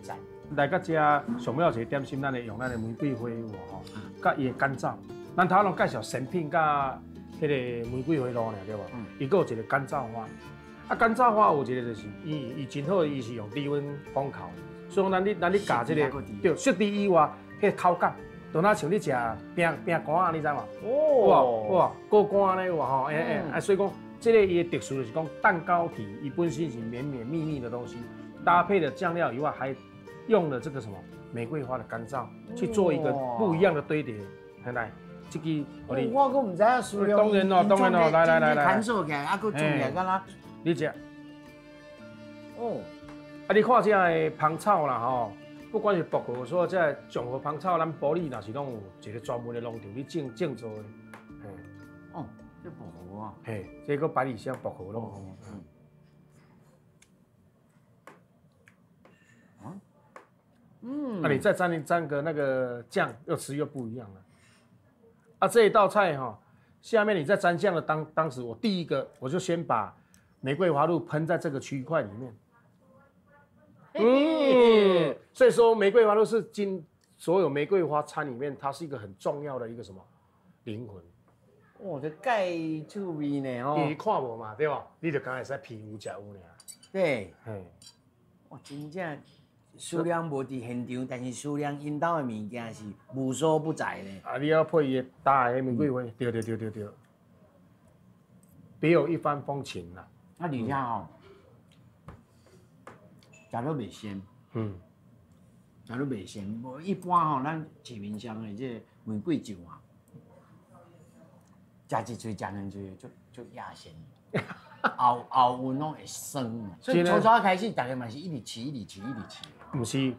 赞。来到遮上尾一个点心，咱会用咱的玫瑰花有无吼？佮伊的干燥，咱头拢介绍成品佮彼个玫瑰花露尔对无？伊阁有一个干燥花。啊，干燥花有一个就是，伊真好，伊是用低温烘烤，所以讲咱咧夹这个，对，雪地以外，彼个口感，就若像你食饼饼干啊，你知无？哇哇，果干按呢有无吼？欸欸，啊，所以讲，这个伊的特殊就是讲蛋糕体，伊本身是绵绵密密的东西，搭配了酱料以外，还用了这个什么玫瑰花的干燥去做一个不一样的堆叠，来。这个我阁毋知影输了，当然咯，当然咯，来来来来，砍手起来，啊，阁做起来敢若。你食，哦，啊，你看这个芳草啦吼，不管是薄荷，说这个综合芳草，咱埔里若是拢有一个专门的农场，咧种种做的，嘿，哦，这薄荷啊，嘿，这个百里香薄荷拢有，嗯，啊，你再沾一沾个那个酱，又吃又不一样了。啊，这一道菜哈，下面你在沾酱的当时，我第一个我就先把玫瑰花露喷在这个区块里面。嗯，所以说玫瑰花露是今所有玫瑰花餐里面，它是一个很重要的一个什么灵魂。哦，这盖趣味呢哦。你看无嘛，对吧？你就敢会使皮肤食有尔。对。嘿。哇，真正虽然无伫现场，但是思良𪜶兜的物件是无所不在的。啊，你要配伊的大的玫瑰花，对对对对对，别有一番风情啦。啊，而且吼，食了袂鲜，食了袂鲜。无一般吼，咱市面上的这个玫瑰酱啊，食一喙、食两喙就就野鲜。后后韵拢会酸，所以初初开始，大家嘛是一直试，一直试，一直试。毋是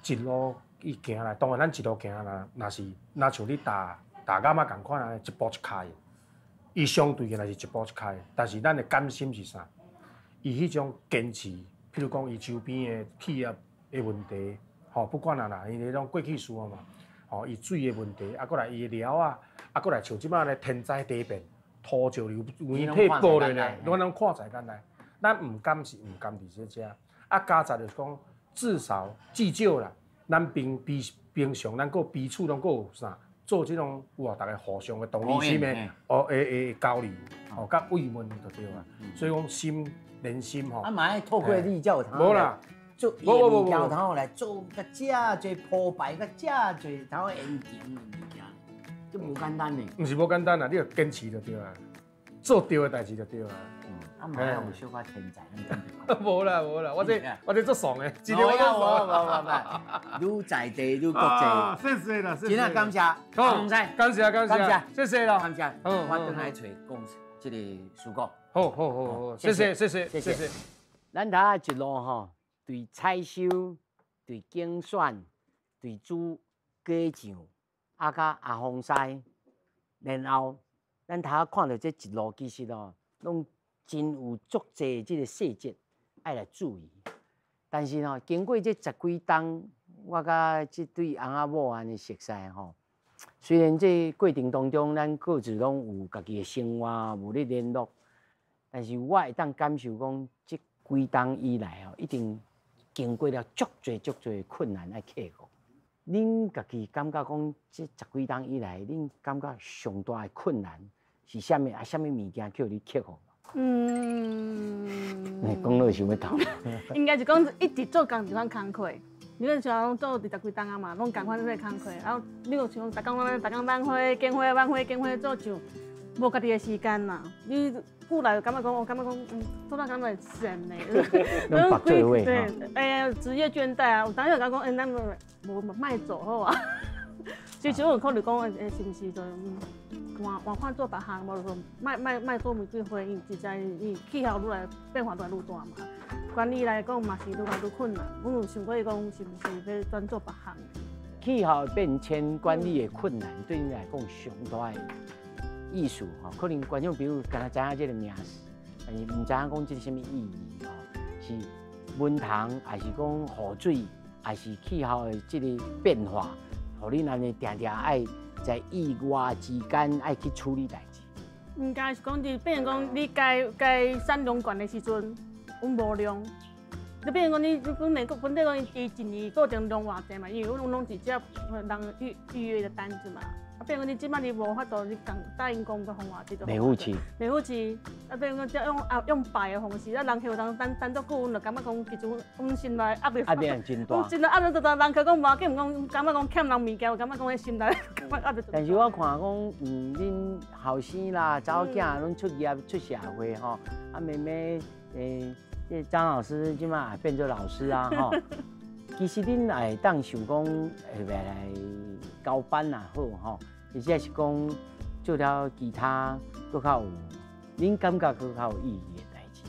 一路伊行来，当然咱一路行来，若是若像你踏踏感觉仝款啊，一步一跤的。伊相对的若是一步一跤的，但是咱的甘心是啥？伊彼种坚持，譬如讲伊周边的企业的问题，吼，不管啊啦，伊迄种过去事啊嘛，吼，伊水的问题，啊，阁来伊的寮啊，啊，阁来像这摆咧天灾地变。土石流原体剥落来，拢拢看在眼内。咱毋甘是毋甘伫这遮，啊，加在就是讲，至少至少啦，咱平平常咱阁彼此拢阁有啥做这种有啊，大家互相的同理心的哦，会交流，哦，佮慰问就对啊。所以讲心连心吼。啊，嘛爱透过你才有通。无啦，做伊的物件有通来做甲遮济铺排，甲遮济通言情的物件，这无简单呢。毋是无简单啦，你要坚持就对啊。做对的代志就对啊。啊，嘛有小可天才，咱无啦无啦，我这足爽的，真的我无无，愈在地愈国际。谢谢啦，真正感谢，感谢感谢感谢，谢谢啦，感谢。我转来找讲这个师哥。好好好好，谢谢谢谢谢谢。咱头一路吼，对采收、对拣选、对煮果酱，啊，佮阿丰师，然后。咱头看到这一路，其实哦，拢真有足济这个细节爱来注意。但是吼，经过这十几冬，我佮这对翁仔某按呢熟似吼，虽然这过程当中，咱各自拢有家己的生活，无咧联络，但是我会当感受讲，这几冬以来吼，一定经过了足济足济困难爱克服。恁家己感觉讲，这十几冬以来，恁感觉上大的困难是啥物？啊，啥物物件叫你克服？嗯，讲落想欲吐。应该是讲一直做仝一款工课，你讲像做二十几冬啊嘛，拢仝款这个工课。然后你讲像逐工拢逐工挽花、拣花、挽花、拣花做酱，无家己的时间啦。你久来感觉讲，我感觉讲，做到感觉闲的。拢白做伙。对，哎，职业倦怠啊，有当时就讲，哎，咱无莫做好啊。其实我有考虑讲，哎，是毋是就换换换做别项，无就莫做玫瑰花，因为实在伊气候愈来变化愈来愈大嘛。管理来讲嘛是愈来愈困难。阮有想过讲，是毋是欲转做别项？气候变迁管理的困难，对你来讲上大的意思吼，可能觀眾朋友敢若知影這個名詞，但是毋知影講這是啥物意義吼，是溫塘，抑是講雨水，抑是氣候的這個變化，予恁按呢定定愛在意外之間愛去處理代誌。應該是講，你變成講你該該產量懸的時陣，阮無量。你變成講你本來本來講伊一年固定量偌濟嘛，因為阮攏直接人預預約的單子嘛。啊，變成講你這擺你無法度，你共答應講個方法，袂赴市，袂赴市。啊，變成講用啊用擺的方式，啊，人客有當等等足久，阮就感覺講其實阮心內壓力壓力真大。真大壓力，就人客講無要緊，講感覺講欠人物件，感覺講彼心內感覺壓力。但是我看講，恁後生啦、查某囝攏出業出社會吼，啊妹妹，這張老師這馬也變做老師啊，吼。其實恁也會當想講，會來交班也好，吼，或者是講做了其他閣較有，恁感覺閣較有意義的代誌，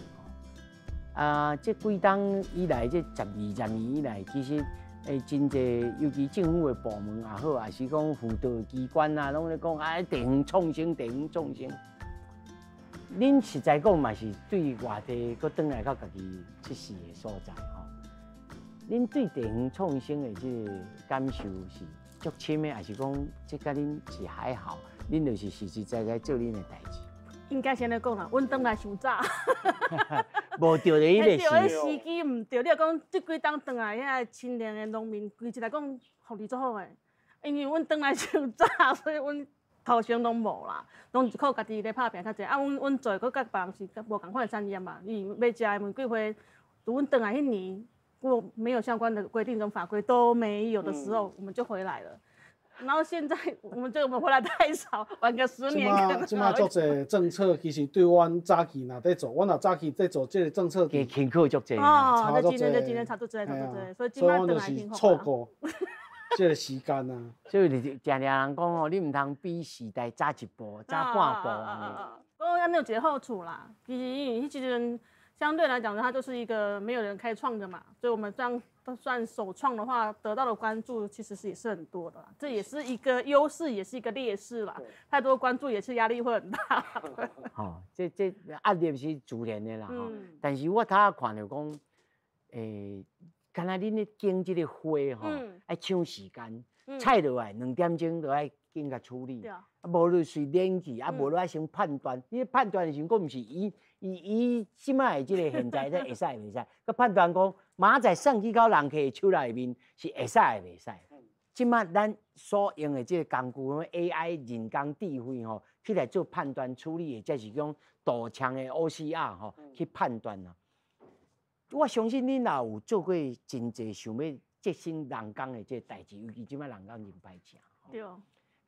吼。啊，這幾冬以來，這12、10年以來，其實真濟，尤其政府的部門也好，抑是講輔導機關啊，攏咧講啊，地方創生，地方創生。恁實在講嘛是對外地閣轉來到家己出世的所在吼。恁對地方創生的這個感受是足深的，還是講這佮恁是還好？恁就是實實在在做恁的代誌。應該是按呢講啦，阮轉來傷早，無著彼个時時機毋對。你若講這幾冬轉來遐青年的農民，其實來講福利足好的，因為阮轉來傷早，所以阮頭先攏無啦，攏是靠家己咧拍拚較濟。啊，阮做的閣佮別人是無仝款的產業嘛，因為欲食的玫瑰花，佇阮轉來彼年，如果沒有相關的規定跟法規都沒有的時候，我們就回來了。然後現在我們回來太少，晚個10年。這馬足濟政策，其實對阮早期若佇做，阮若早期佇做這個政策，加辛苦足濟，哦，真的真的差足濟，差足濟，所以這馬轉來是錯過這個時間啊。所以常常人講哦，你毋通比時代早一步，早半步按呢。不過按呢有一個好處啦，其實因為彼時陣相對來講，它就是一個沒有人開創的嘛，所以我們這樣算首創的話，得到的關注其實是也是很多的，這也是一個優勢，也是一個劣勢啦。太多關注也是壓力會很大。吼，這壓力是自然的啦，吼。但是我頭仔看著講，敢若恁咧種這個花吼，愛搶時間，採落來2點鐘就愛緊共處理，啊，無就隨連去，啊，無就愛先判斷。你判斷的時陣，閣毋是以以以這擺的這個現在這會使袂使，閣判斷講明仔載送去到人客的手內面是會使會袂使。這擺咱所用的這個工具，AI 人工智慧吼，去來做判斷處理，或者是講圖像的 OCR 吼去判斷啊。我相信恁也有做過真濟想欲節省人工的這個代誌，尤其這擺人工真歹請。對。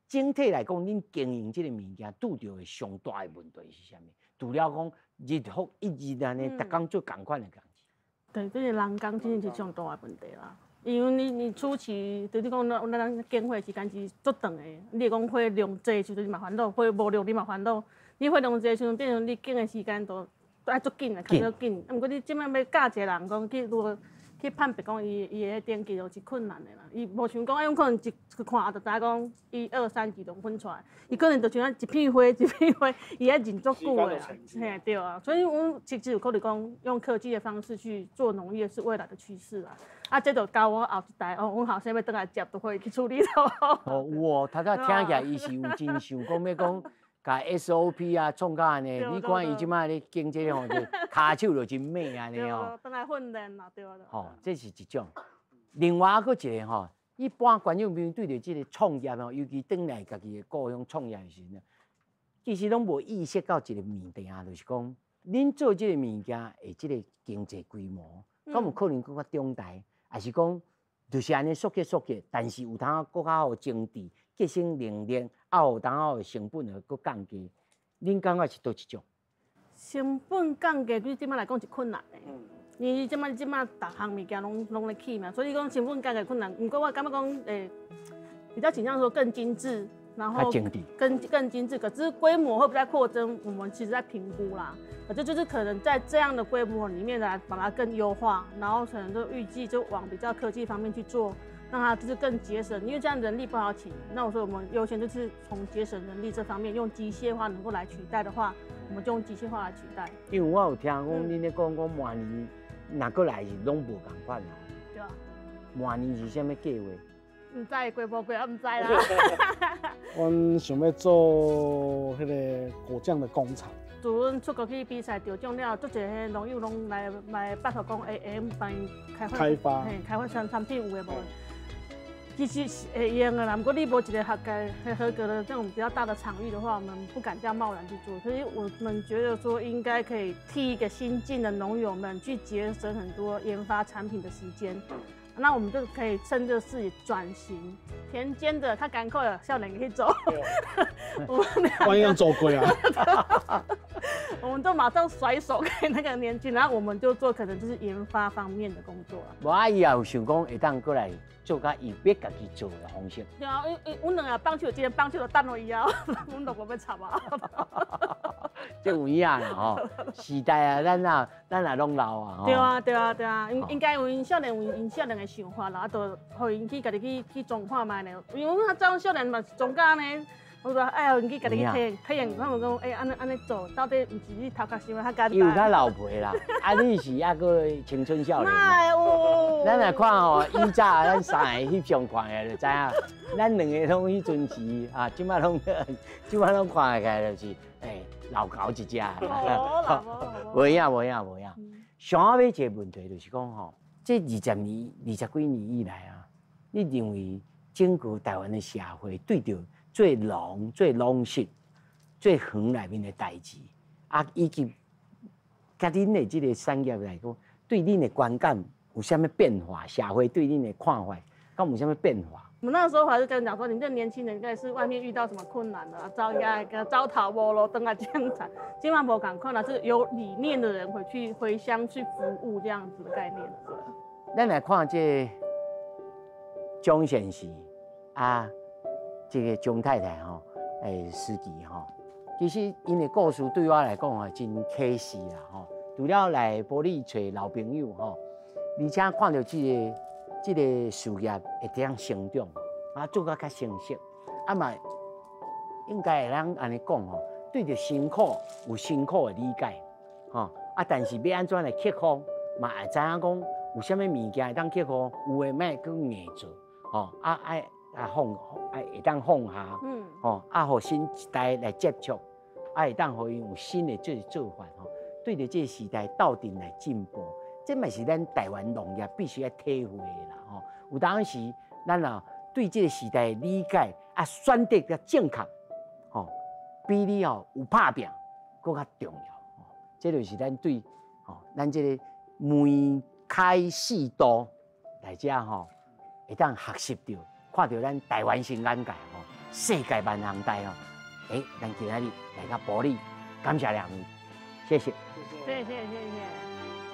整體來講，恁經營這個物件拄著的上大的問題是啥物？除了講日復一日按呢，逐工做仝款的工作。對，這個人工真正是上大的問題啦。因為你初期，就是講咱咱建花時間是足長的，你會講花量濟的時陣你嘛煩惱，花無量你嘛煩惱。你花量濟的時陣，變成你耕的時間都愛足緊的，較足緊。啊，毋過你這擺欲教一個人講去如何去判別講伊伊的登記，就是困難的啦。伊無像講，哎，可能一看就知影講一二三幾種分出來，伊可能就像一片花一片花，伊愛認足久的啦。嘿，對啊，所以阮其實有考慮講，用科技的方式去做農業是未來的趨勢啦。啊，這就交我後一代哦，阮後生欲轉來接，就可以去處理咯。哦，有哦，頭拄聽起來伊是有真想講欲講，共 SOP 啊創甲按呢，你看伊這擺咧經這吼，就跤手就真猛按呢吼。轉來訓練啦，對啊。吼，這是一種。另外閣一個吼，一般觀眾朋友對著這個創業吼，尤其轉來家己的故鄉創業的時陣，其實攏無意識到一個物件，就是講，恁做這個物件的這個經濟規模，敢有可能閣較中大，抑是講就是按呢縮結縮結，但是有通閣較好精緻，節省能力，啊有當有成本會閣降低。恁感覺是佗一種？成本降低對這擺來講是困難的。因為這擺逐項物件攏咧起嘛，所以講成本降低困難。毋過我感覺講，比較傾向說更精緻，然後更精緻，可是規模會不會再擴增？我們其實在評估啦。可是就是可能在這樣的規模裡面來把它更優化，然後可能就預計就往比較科技方面去做让它就是更节省，因为这样人力不好请。那我说我們優先就是從節省人力這方面，用機械化能夠來取代的話，我們就用機械化來取代。因為我有聽講，恁咧講講明年若閣來是攏無仝款啊。對啊。明年是啥物計劃？毋知過無過，我毋知啦。阮想欲做彼个果醬的工廠。自阮出國去比賽得獎了，足濟彼農友攏來拜託講，會幫𪜶開發開發，嘿，開發產品有的無？其實是會用的啦，毋過你無一個合格、合格的這種比較大的場域的話，我們不敢這樣貿然去做。所以我們覺得說，應該可以替一個新進的農友們去節省很多研發產品的時間。那我們就可以趁這個事轉型田間的，較艱苦的少年去做。我們萬一做過啊！我們就馬上甩手給那個年輕，然後我們就做可能就是研發方面的工作啊。無啊，伊也有想講會當過來做較伊欲家己做的方式。對啊，因阮兩個放手，這個放手就等予伊啊，阮都無欲插啊。這有影啦吼，時代啊，咱也攏老啊。對啊，對啊，對啊，應該有𪜶少年有𪜶少年的想法啦，啊，就予𪜶去家己去裝看覓咧。因為阮較早少年嘛是裝甲按呢，我說哎呀，𪜶去家己去體驗體驗，看有講欸，按呢按呢做，到底毋是你頭殼想的較簡單。伊有較老輩啦，啊，你是猶閣青春少年。哪會有？咱來看吼，以早咱三个翕相看的就知影，咱兩个攏彼陣時啊，這擺攏看起來就是，欸，老猴一隻。無影無影無影。上後尾一個問題就是講吼，這20年、20幾年以來啊，你認為整個台灣的社會對著做農、做農事、做園內面的代誌，啊，以及佮恁的這個產業來講，對恁的觀感有啥物變化？社會對恁的看法，敢有啥物變化？我們那時候還是跟人講說，你這年輕人應該是外面遇到什麼困難了，遭應該走投無路，轉來這樣慘。這馬無仝款啦，是有理念的人回去回鄉去服務這樣子的概念。咱來看這蔣先生啊，這個鍾太太吼，司機吼，其實𪜶的故事對我來講啊，真啟示啦吼。除了來埔里揣老朋友吼，而且看著這個事業會這樣成長，啊，做甲較成熟，啊嘛應該會當按呢講吼，對著辛苦有辛苦的理解，吼啊，但是欲按怎來克服，嘛會知影講有啥物物件會當克服，有的莫閣硬做，吼啊愛啊放愛會當放下，吼啊，予新一代來接觸，啊會當予𪜶有新的這個做法吼，對著這個時代鬥陣來進步。這嘛是咱台灣農業必須愛體會的啦吼。有當時咱啊對這個時代的理解啊，選擇較正確，吼，比你吼有拍拚閣較重要。這就是咱對吼咱這個梅開四度來遮吼，會當學習著，看著咱台灣新眼界吼，世界萬行代吼。欸，咱今仔日來到埔里，感謝兩位，謝謝。謝謝謝謝。來，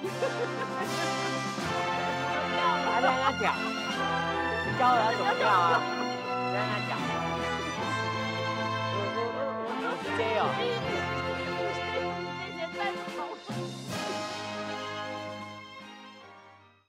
讓他講，你教他怎麼跳啊？讓他講。是這哦。